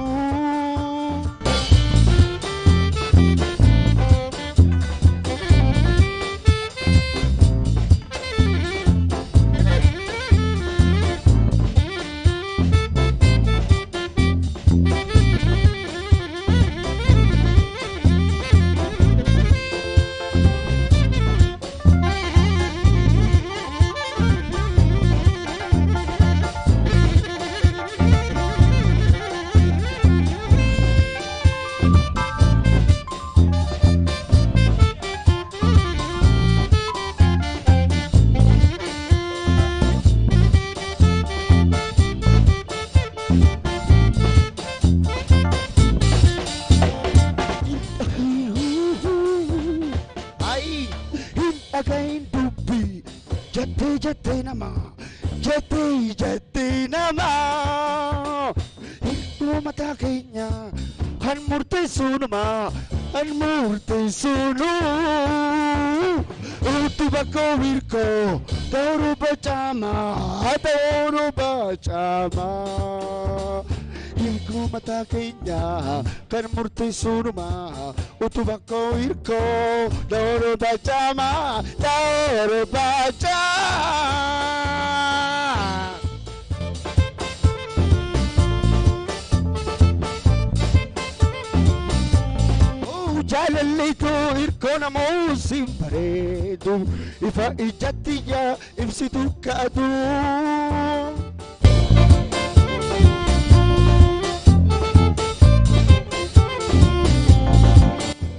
Jettee nama hirkoo mataa keenya kan murteessuunuma kan murteessuunu utuba koo hirkoo torba caamaa torba caamaa hirkoo mataa keenya kan murteessuunuma utuba koo hirkoo torba caamaa torba caamaa. Jaalalleetu hirkoo namuu siin bareedu ifa ijatti yaa ibsitu kaatu.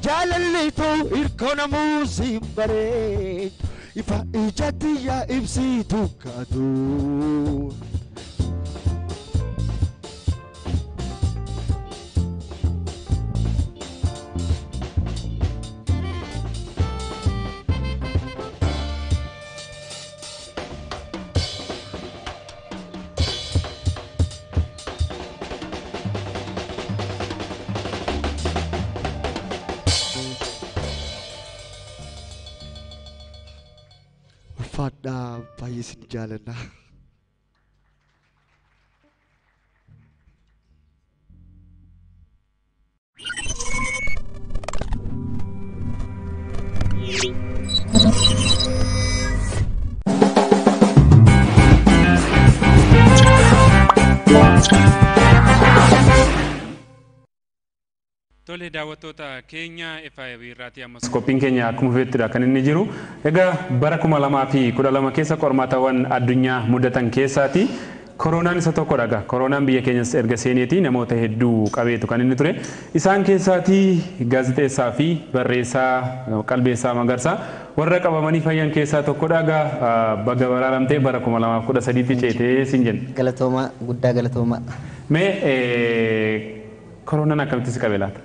Jaalalleetu hirkoo namuu siin bareedu ifa ijatti yaa ibsitu kaatu. Ulfaadhaa, baay'ee isin jaalanna. Tole, daawwattoota keenya, FIB irraatii ammas qophiin keenya akkuma feettidha kan inni jiru. Egaa bara 2012 keessa qormaatawwan addunyaa mudatan keessaati koronaan isa tokkodha. Egaa koronaan biyya keenyas erga seeneeti namoota hedduu qabeetu kan inni ture. Isaan keessaatii gaazexeessaa fi barreessaa Qalbeessaa Magarsaa warra qabamanii fayyan keessaa tokkodha. Egaa baga baraaramtee bara 2013tti ceetee siin jenna. Galatooma guddaa, galatooma. Mee koronaan akkamitti si qabe laata?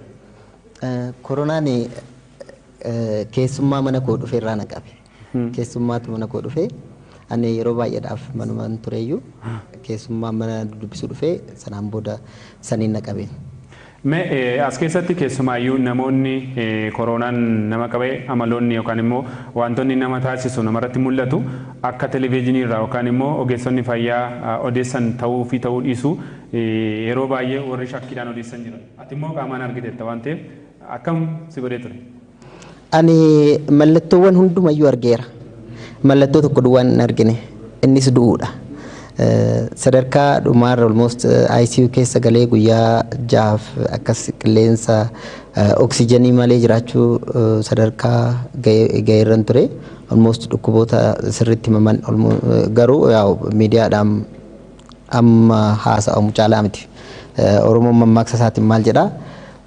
Koronaan keessummaa mana koo dhufe irraa na qabe. Keessummaatu mana koo dhufe. Ani yeroo baay'eedhaaf manumaan tureyyuu, keessummaa mana dubbisuu dhufe, sanaan booda saniin na qabe. Mee as keessatti keessumaayyuu namoonni koronaan nama qabe amaloonni yookaan immoo wantoonni nama taasisu namarratti mul'atu akka televezyiinii irraa yookaan immoo ogeessonni fayyaa odeessan ta'uu fi ta'uu dhiisuu yeroo baay'ee warri shakkiidhaan odeessan jiran. Ati immoo qaamaan argiteetta waan ta'eef, akkam si godhee ture? Ani mallattoowwan hundumayyuu argeera. Mallattoo tokko duwwaan hin argine, innis du'uudha. Sadarkaa dhumaarra almost ICU keessa galee guyyaa 6f akkas qilleensa oksijenii malee jiraachuu sadarkaa ga'eerran ture. Almost dhukkuboota sirriitti himaman garuu miidiyaadhaan amma haasa'amu caalaa miti. Oromoon mammaaksa isaatiin maal jedhaa?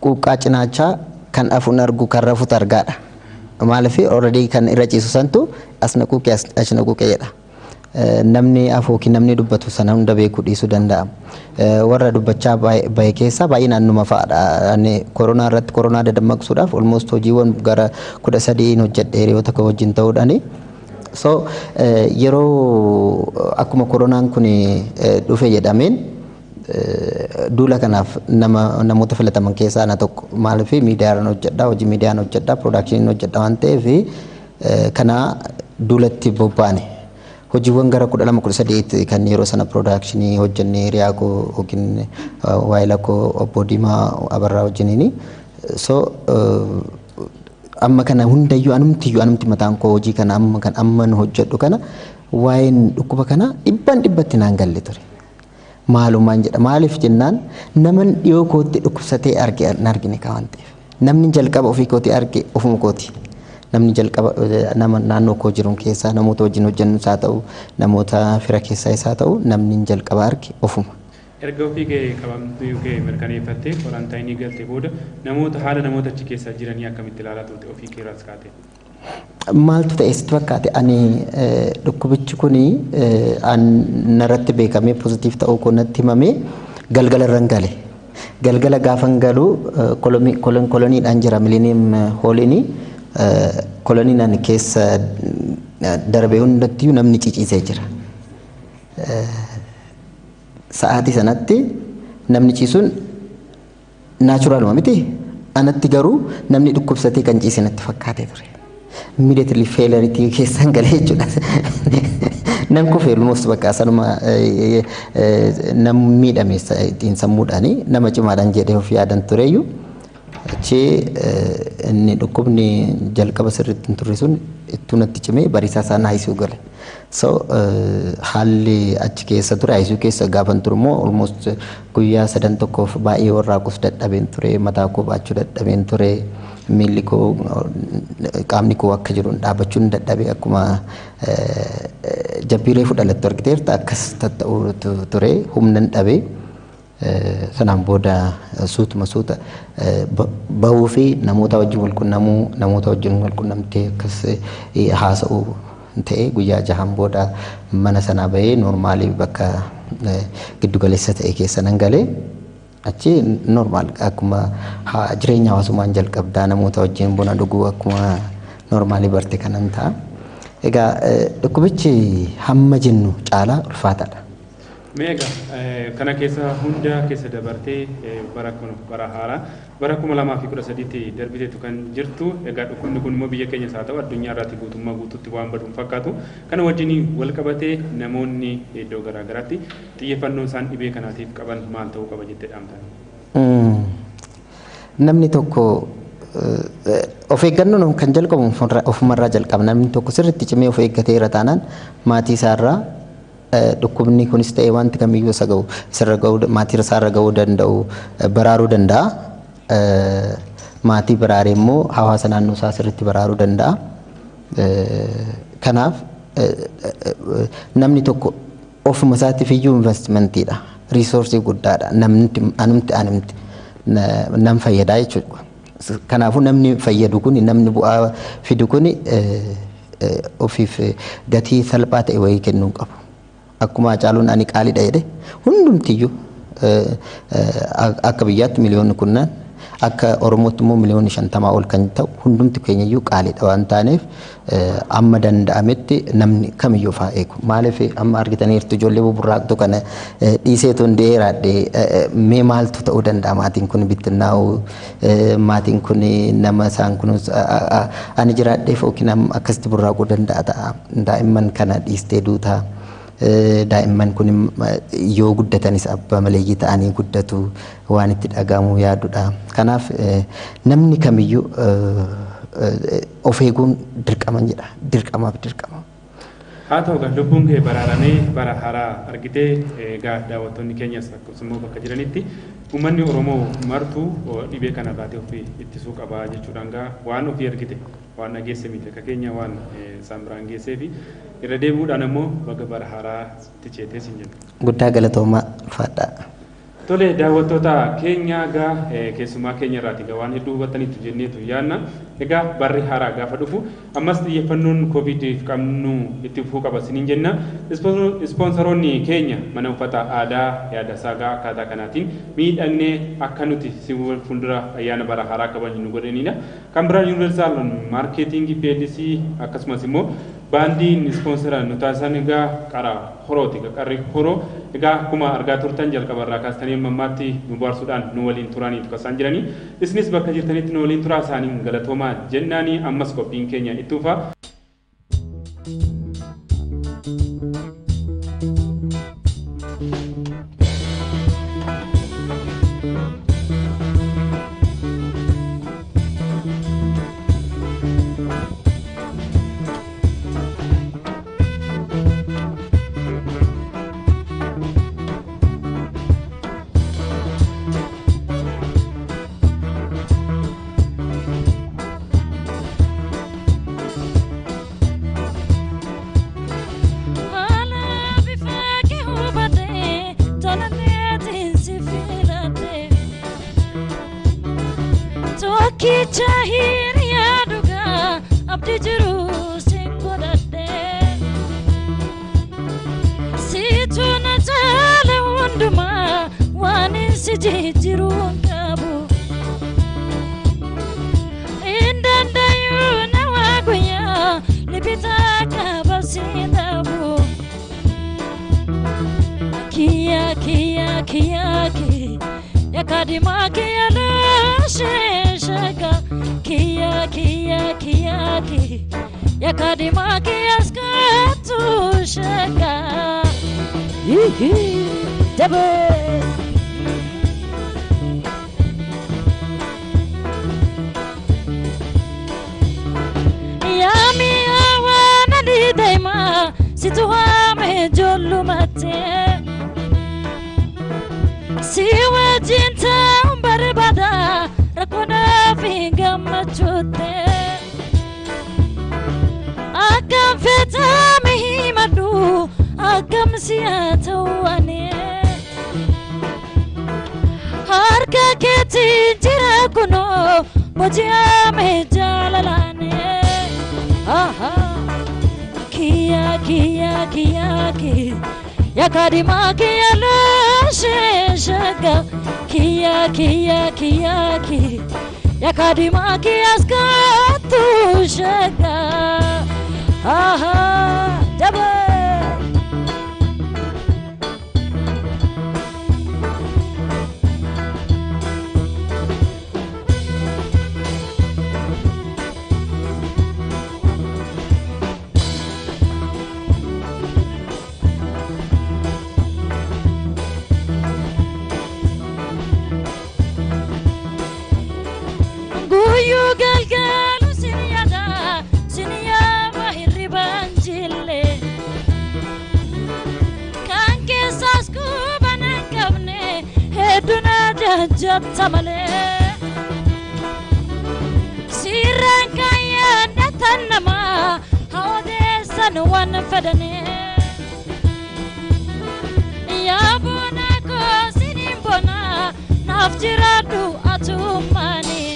Quuqqaa cinaachaa kan afuun argu kan rafutu argaadha. Maaliif? Already kan irra ciisu santu as na quuqee, as na quuqee jedha. Namni afu yookiin namni dubbatu sana hunda beekuu dhiisuu danda'a. Warra dubbachaa bahe keessaa baay'inaan numa fa'aadha. Ani koronaa irratti koronaa dadammaqsuudhaaf almost hojiiwwan gara 13 hojjedhe hiriyoota koo wajjin ta'uudhaani. So yeroo akkuma koronaan kun dhufe jedhameen duula kanaaf nama namoota filataman keessaa ana tokko. Maaliif? Miidiyaarran hojjedha, hojii miidiyaan hojjedha, productioniin hojjedha waan ta'eef kana duulatti bobba'ane. Hojiiwwan gara 12, 13 kan yeroo sana productionii hojjennee hiriyaa koo yookiin waayila koo obbo Diimaa Abarraa wajjiniini. So amma kana hundayyuu anumtiyyuu, anumti mataan koo hojii kana amma kan amma nu hojjedhu kana waa'een dhukkuba kana dhibbaan dhibbatti naan galle ture. Maalumaan jedha, maaliif jennaan naman dhiyoo kootti dhukkubsatee arge hin argine waan ta'eef. Namni jalqaba ofii kootti arge ofuma kooti. Namni jalqaba nama naannoo koo jiru keessaa, namoota wajjin hojjennu isaa ta'u, namoota fira keessaa isaa ta'u, namni jalqaba arge ofuma. Erga ofii kee qabamtuu kee mirkaneeffattee kwarantaayinii galtee booda namoota, haala namoota achi keessa jiranii akkamitti ilaalaa turte ofii kee irraas kaatee? Maaltu ta'e sitti fakkaate? Ani dhukkubichi kuni narratti beekamee, positive ta'uu koo natti himamee galgala irran gale. Galgala gaafan galu koloniidhaan jira, Millennium Halliin koloniin ani keessa darbe hundattiyyuu namni ciciisee jira. Sa'aatii sanatti namni ciisuun naturaluma miti. Anatti garuu namni dhukkubsatee kan ciise natti fakkaatee ture. Immediately failure keessan galee jechuudha. Nan kufe almost, bakka sanuma nam miidhame ittiin sammuudhaani nama cimaadhaan jedhee of yaadan tureyyuu, achi inni dhukkubni jalqaba sirriitti hin turre sun ittuu natti cimee bariisaa isaan ICU gale. So haalli achi keessa ture, ICU keessa gaafan turu immoo almost guyyaa sadan tokkoof baay'ee warraaqus dadhabeen ture, mataa koo baachuu dadhabeen ture, miilli koo, qaamni koo akka jiru dhaabbachuun dadhabee, akkuma jabbiilee fudhalattu argiteerta akkas tatta'uu ture, humnan dhabee. Sanaan booda suutuma suuta bahuu fi namoota wajjin wal qunnamuu, namoota wajjin wal qunnamtee akkas haasa'uu ta'e. Guyyaa jahan booda mana sanaa bahee normalii bakka giddugaleessa ta'e keessa nan galee, achi normal akkuma jireenya hawaasummaan jalqabdaa, namoota wajjin buna dhuguu akkuma normalii barte kanan ta'a. Egaa dhukkubichi hamma jennu caalaa ulfaataadha. Meeqa kana keessa hunda keessa dabartee bara kun bara haaraa bara 2013tti darbiteetu kan jirtu. Egaa dhukkubni kun immoo biyya keenyas haa ta'u addunyaa irratti guutummaa guutuutti waan badu hin fakkaatu. Kana wajjin wal qabatee namoonni iddoo garaa garaatti xiyyeeffannoon isaan dhibee kanaatiif qaban maal ta'uu qaba jettee dhaamta? Namni tokko of eeggannoon kan jalqabu ofumarraa jalqaba. Namni tokko sirriitti cimee of eeggateera taanaan maatii isaarraa dhukkubni kunis ta'e wanti kamiyyuu isa ga'u isarra ga'uu maatii isaarra ga'uu danda'u baraaruu danda'a. Maatii baraaree immoo hawaasa naannoo isaa sirriitti baraaruu danda'a. Kanaaf namni tokko ofuma isaatiif iyyuu investimentiidha. Riisoorsii guddaadha. Namni anumti anumti nam fayyadaa jechuudha. Kanaafuu namni fayyadu kun namni bu'aa fidu kun ofiif gatii salphaa ta'e wayii kennuu qabu. Akkuma Hacaaluun ani qaaliidha jedhe hundumtiyyuu akka biyyaatti miliyoonni kunnaan akka Oromootti immoo miliyoonni 50 ol kan ta'u hundumti keenyayyuu qaaliidha waan taaneef amma danda'ametti namni kamiyyuu faa eegu. Maaliif amma argitaniirtu ijoollee buburraaqtu kana dhiiseetu hin dheeraadhe mee maaltu ta'uu danda'a maatiin kun bittinnaa'u maatiin kun nama isaan kunuunsu ani jiraadheef yookiin akkasitti burraaquu danda'a ta'a daa'imman kana dhiistee duutaa. Daa'imman kun yoo guddatanis abbaa maleeyyii ta'anii guddatu waan itti dhagahamu yaadudha. Kanaaf namni kamiyyuu of eeguun dirqama jedha. Dirqamaaf dirqama. Haa ta'u egaa lubbuun kee baraaramee bara haaraa argitee egaa daawwattoonni keenyas akkasumas bakka jiranitti uummanni Oromoo martuu dhibee kana baatee ofii ittisuu qaba jechuudhaan gaa waan ofii argite waan dhageesse miti akka keenya waan isaan biraan geessee fi irra deebi'uudhaan immoo baga bara haaraatti ceetee siin jenna. Guddaa galatoomaa ulfaadhaa. Tole daawwattoota keenya egaa keessumaa keenya irraati egaa waan hedduu hubattaniitu jenneetu yaadna. Egaa barri haaraa gaafa dhufu ammas xiyyeeffannoon koovidiif qabnu itti fufuu qaba isiniin jenna. Ispoonsaroonni keenya mana uffata aadaa yaada saagaa akkaataa kanaatiin miidhagnee akka nuti si fuuldura ayyaana bara haaraa kabajnu nu godhanidha. Kan biraan Universal Marketing PLC akkasumas immoo baandiin ispoonsara nu taasisan egaa qara horooti qarri horoo egaa akkuma argaa turtan jalqabarraa kaastanii amma ammaatti nu bohaarsuudhaan nu waliin turaniitu kan isaan jiranii. Isinis bakka jirtanitti nu waliin turaa isaaniin galatoomaa jennaanii ammas qophiin keenya itti fufa. Hojjetta malee sirraan kaayaan datan namaa haa odeessan waan fedhanii yaa bona koo siniin bona naaf jiraadhu atummaanii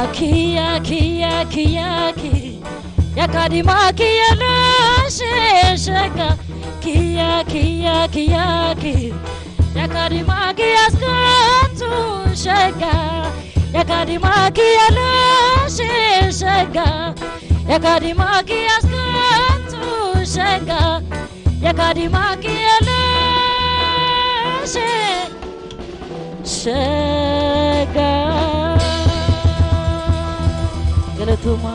akiyya kiyya kiyya kiyya kaadhimaa kiyya laashee sheeka kiyya kiyya kiyya kiyya. Yakadimaki askantu shega, yakadimaki alashe shega, yakadimaki askantu shega, yakadimaki alashe shega. Galatuma.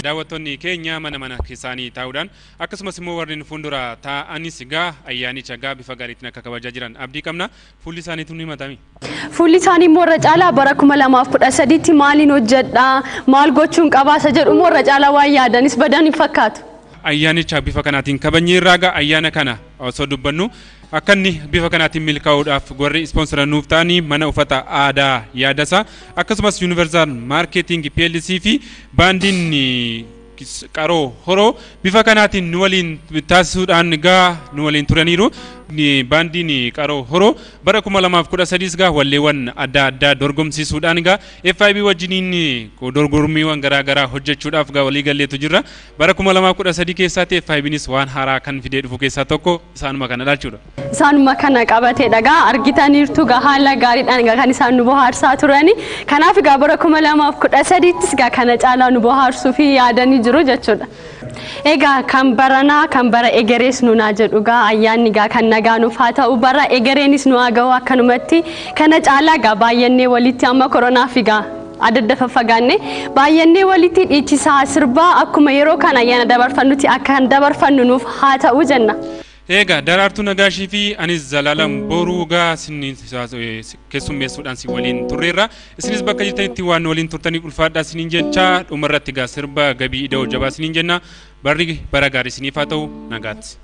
Daawwattoonni keenya mana mana isaanii taa'uudhaan akkasumas immoo warreen fuuldura taa'anis egaa ayyaanicha egaa bifa gaariitiin akka kabajaa jiran abdii qabna. Fuulli isaaniitu ni himatami. Fuulli isaanii immoo irra caalaa bara 2013tti maaliin hojjedhaa maal gochuun qabaasa jedhu immoo irra caalaa waan yaadanis badan hin fakkaatu. Ayyaanicha bifa kanaatiin kabajnee irraa egaa ayyaana kana osoo dubbannu akka inni bifa kanaatiin milkaa'uudhaaf warri ispoonsara nuuf ta'anii mana uffata aadaa yaadasaa akkasumas yuunivarsaal maarkeeting PLC fi baandiin qaroo horoo bifa kanaatiin nu waliin taasisuudhaan egaa nu waliin turaniiru. Baandiin qaroo horoo bara 2013 egaa walleewwan adda addaa dorgomsiisuudhaan egaa FIB wajjiniin dorgommiiwwan garaa garaa hojjechuudhaaf egaa walii galleetu jira. Bara 2013 keessatti FIBnis waan haaraa kan fidee dhufu keessaa tokko isaanuma kana jechuudha. Isaanuma kana qabatee dhagaa argitaniirtu egaa haala gaariidhaan egaa kan isaan nu bohaarsaa turani. Kanaaf egaa bara 2013 egaa kana caalaa nu bohaarsuu fi yaadanii jiru jechuudha. Egaa kan baranaa kan bara egerees nu naa jedhu egaa ayyaanni egaa kan nagaa nuuf haa ta'u bara egereenis nu haa ga'u akkanumatti kana caalaa egaa baay'annee walitti amma koronaaf egaa adda adda faffagaanne baay'annee walitti dhiichisaa sirbaa akkuma yeroo kana ayyaana dabarfannutti akka kan dabarfannu nuuf haa ta'u jenna. Egaa Daraartuu Nagaashii fi anis Zalaalam Boruu egaa keessummeessuudhaan si waliin turreerra. Isinis bakka jirtanitti waan waliin turtaniif ulfaadhaa isiniin jecha dhumarratti egaa sirba gabii ida'oo jabaa isiniin jenna. Barri bara gaarii isiniif haa ta'u nagaatti.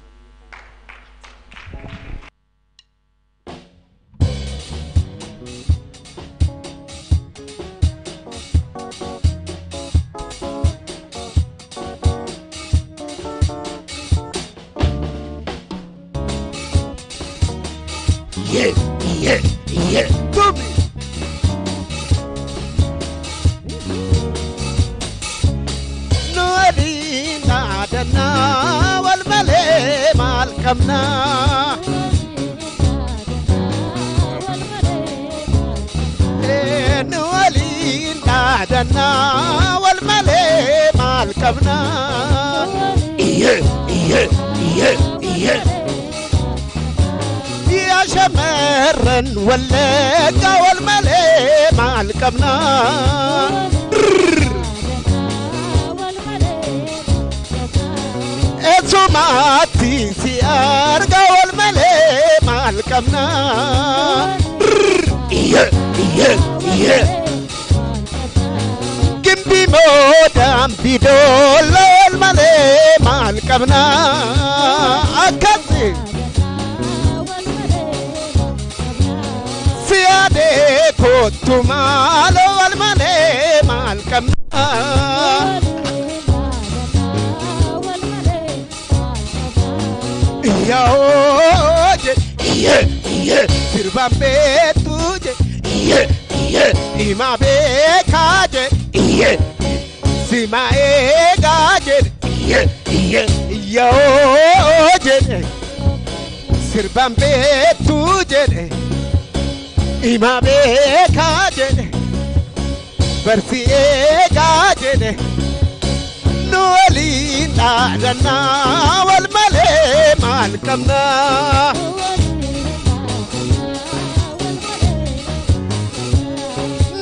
Yeah, yeah, yeah. Boom. No adina adana wal male mal kamna. No adina adana wal male mal kamna. Yeah, yeah, yeah, yeah. شمرن ولا والملي مع الكمنا سمعتي سيارقا والملي مع الكمنا جنبي مودام بدول والملي مع الكمنا أكذب كنت مالو والمالي مع الكمنا يا وجه سربان بيتوجه إما بيكاجه سما إيجاجه يا وجه سربان بيتوجه Ima beekaa jedhe barsi eegaa jedhe nu waliin dhaadannaa wal malee maal qabnaa.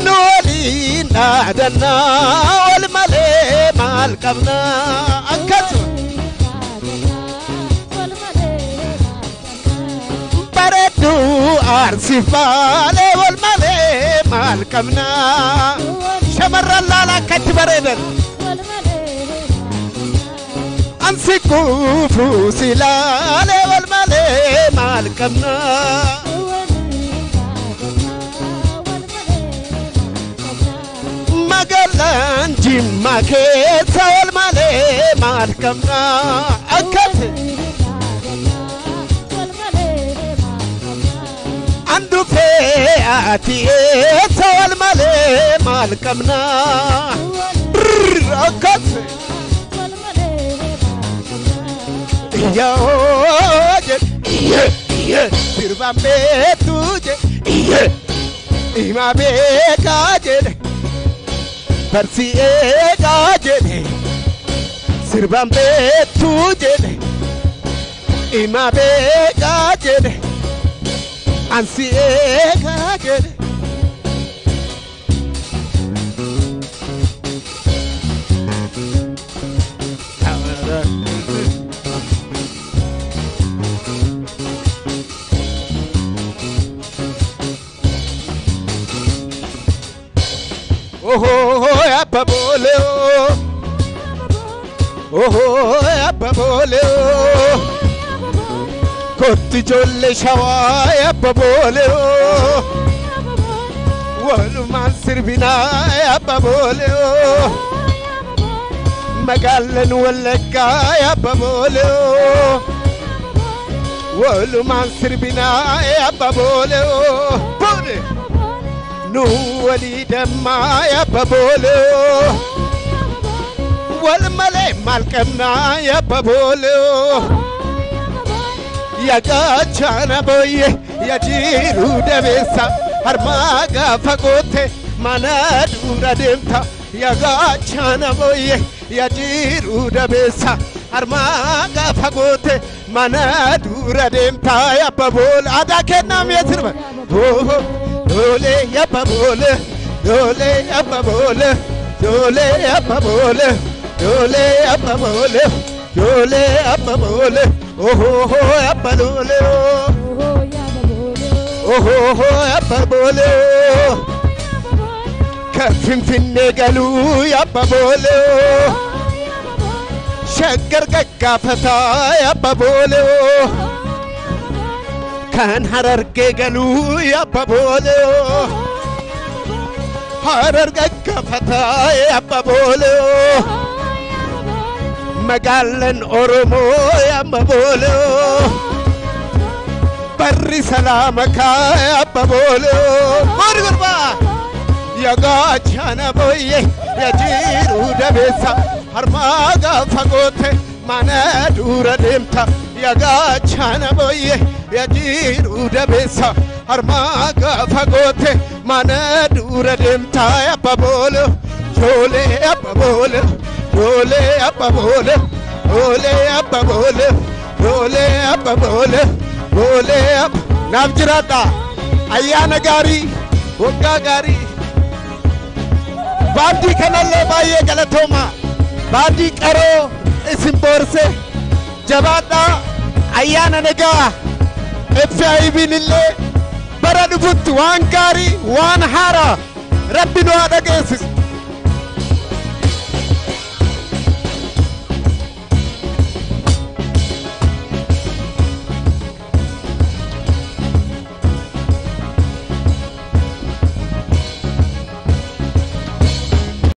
Nu waliin dhaadannaa wal malee maal qabnaa akkasuma. Bareedduu. Jiddu Arsii Baalee wal malee maal qabna? Shamarran laala akkatti bareedan. Ansi kuufuu si laalee wal malee maal qabna? Magaalaan Jimmaa keessa wal malee maal qabna? Akkasi. Andufee ati eessa wal malee maal qabna? Akkasi. Iyyaa jedhe iyyee sirbaan beektu jedhe iyyee himaa beekaa jedhe barsi eegaa jedhe sirbaan beektu jedhe himaa beekaa jedhe ansi eegaa jedhe. Oho abba bole oho abba bole kotti jolle shawa abba bole walumaan sirbina abba bole magaalaan Wallagga abba bole walumaan sirbina abba bole bole nu walii dammaa abba bole wal malee maal qabna abba bole yaa gaachana booyye yaa jiruu dabeessa harmaa gaafa goote mana dura deemta yaa gaachana booyye yaa jiruu dabeessa harmaa gaafa goote mana dura deemta abba bole aadaa kennaa mi'a sirba. Dole abba bole, dole abba bole, dole abba bole, dole abba bole, dole abba bole, oh oh abba dole, oh oh abba bole, kan Finfinnee galuu abba bole, Shaggar gaggaafataa abba bole. Kan Harargee galuu abba bole Harar gaggafataa abba bole magaalaan Oromoo abba bole barri salaama kaa abba bole boori gurbaa yaa gaachana booyye yaa jiruu dabeessa harmaa gaafa goote mana dura deemta yaa gaachana booyye yaa jiruu dabeessa harmaa gaafa goote mana dura deemta abba bole joolee abba bole joolee abba bole joolee abba bole joolee abba bole joolee abba naaf jiraadha ayyaana gaarii waggaa gaarii baandii kanallee baay'ee galatooma baandii qaroo isin boorse jabaadhaa ayyaana nagaa FIB'n illee bara dhufutti waan gaarii waan haaraa rabbi nu haa dhageessisu.